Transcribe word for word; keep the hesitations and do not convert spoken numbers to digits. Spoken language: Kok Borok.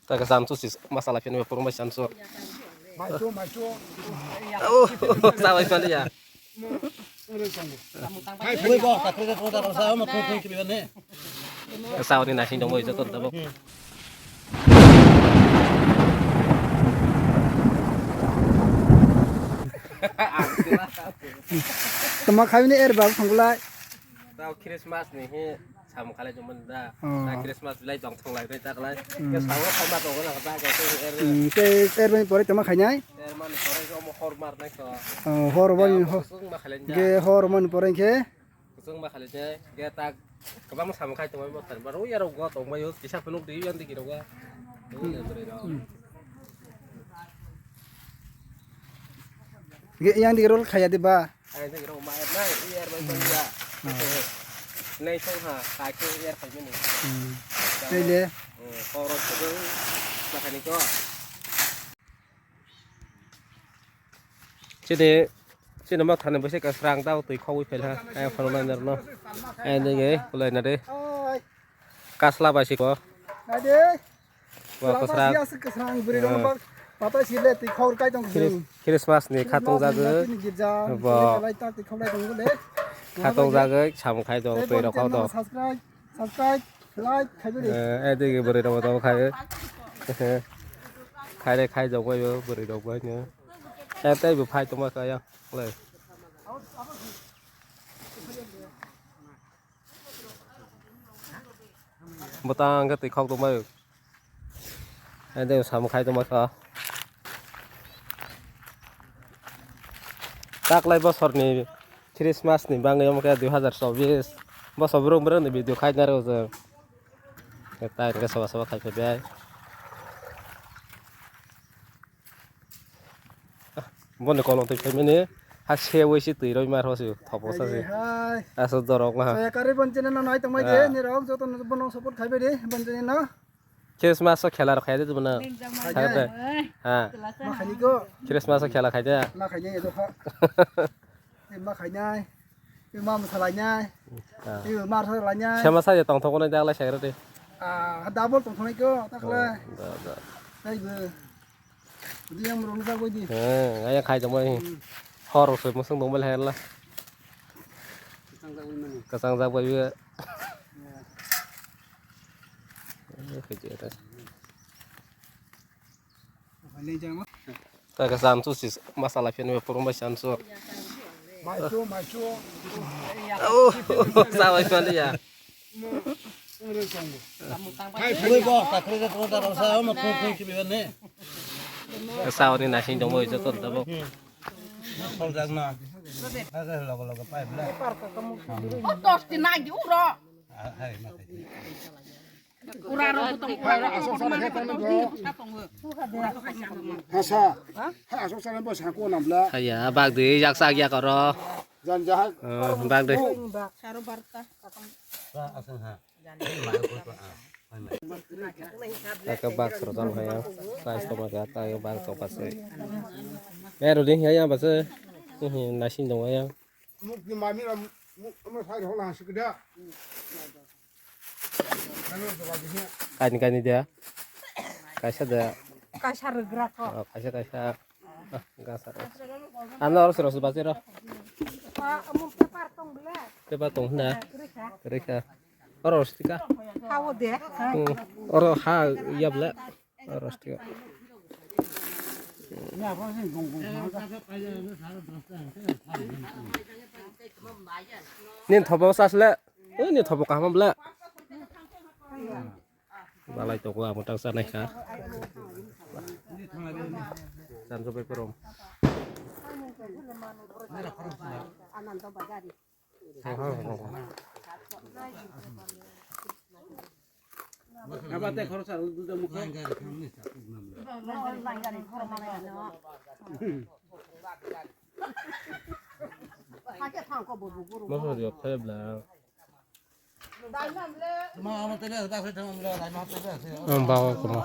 Ta ka samsu sis masala pheno poro mai samsu. Maichu, maichu. Oh, sabai mani ya. Ui bo, kakri ka kota rasa, ma kung kung kiri ne. Sauni nasing dong oi joto dabo. Tama khaini er bab thangulai. Tao Christmas ni he. Samung khalai tongmani da. Oh. Na Christmas belai tong thang lai bai ta khlai. Hmm. Ke sawo khama tongo na ba ke ke er. Hmm, ke er bani pore tama khainai? Er mani pore ke omo hor mar nai to. Oh, hor bani ho. Kusung ma khalai ja. Ke hor mani pore ke? Kusung ma khalai ja. Ke tak kabang samung khai tongmani bo tan. Baro yaro go tongmai yo kisa phunuk di yan di kiro ga. Hmm. Ge yang di rol khaya di ba. Ai de rok ma er nai, i er bai bai ya. Hmm. Nei song ha, kai ke er pai mini. Hmm. Tei le. Hmm, koro sugeng, makani ko. Chini, chini ma thani bese ka srang tao tui khogwi phel ha. Ai phano mai ner no. Ai de ge, kulai na de. Kasla bai si ko. Nai de. Wa kwsrang. Kwsrang bwrwi rok bak pata si le twi khor kai tong. Christmas ni khatung jagwi. Bo. Khatung jagwi samung khai tong twi rok kau to. Subscribe, subscribe, like khai bwrwi. Eh, eh, digi bwrwi rok to khai. Khai le khai jok bai bwrwi rok bai no. Eh, tei bo phai tong ma kaya. Le. Bwtang khe twi khok tongmai. Hai de samung khai tongmai kha. Taklai bosorni Christmas ni bangwi omo khe dui hazar chobis. Bosor bwrwng bwrwngni video khai nai rw jwng. Tai hwnkhe soba soba khai phai bai. Boni kolong twi phaimani ha sewi se twi roi mar hosi thopo sa se. Hai. Aswk dorok ma. Saya kari bon channel no nai tongmai de, ah, ni rok joto no bono support khai bai de bon channel no. Christmas o khela rok khai de bono. Khai de. Ha. Ma khai ni ko. Christmas o khela khai de. Ma khai ni do kha. Ma khai nai. Ma ma salai nai. Ah. Ma salai nai. Sama sa je tong thok nai da lai security. Ah, double tong thok nai ko ta khlai. Da da. Hai bo. Di yang rong sa ko di. Eh, ayang khai tongmai. Hmm. Hor rok soi musung tongmai la. Kasang jak bai. Ya. Eh, khai je ta. Hai le jang ma. Ta ka samsu sis masala pheno poro mai samsu. Maichu, maichu. Oh, sabai mani ya. Ui bo, kakri ka kota rok sa, omo kung kung kibi ne. Sauni nasing dong oi joto dabo. Sol jak na. Logo logo pai bla. Dos tin agi uro. Ah, hai ma. Ura ro butong ura ro butong ura ro butong ura ro. Hasa. Ha, asok sana bo sako nambla. Haya, bag de jak sak ya koro. Jan jahak. Eh, bag de. Saro barta. Ba asang ha. Aka bag soro jang haya. Size to ma ka ta bag to pa se. Eh, ro ding haya ba se. Nasing dong haya. Muk ni mami ram muk ma sai ho la sikda. Kaini kaini dia. Kaisa dia. Kaisa rwgra kho. Oh, kaisa kaisa. Ah, gasa. Ano oro sero sero basi ro. Ah, amul paper tong bla. Paper tong hna. Rikha. Rikha. Oro stika. Hawo de. Hmm. Oro ha ya bla. Oro stika. Nin thobo sasle. Nin thobo kaham bla. Balai toko amo tang sanai kha. Sanso bai korom. Abate khoroksa rw duda mukha. Moso riyok khe bla. Ang bawa kuma.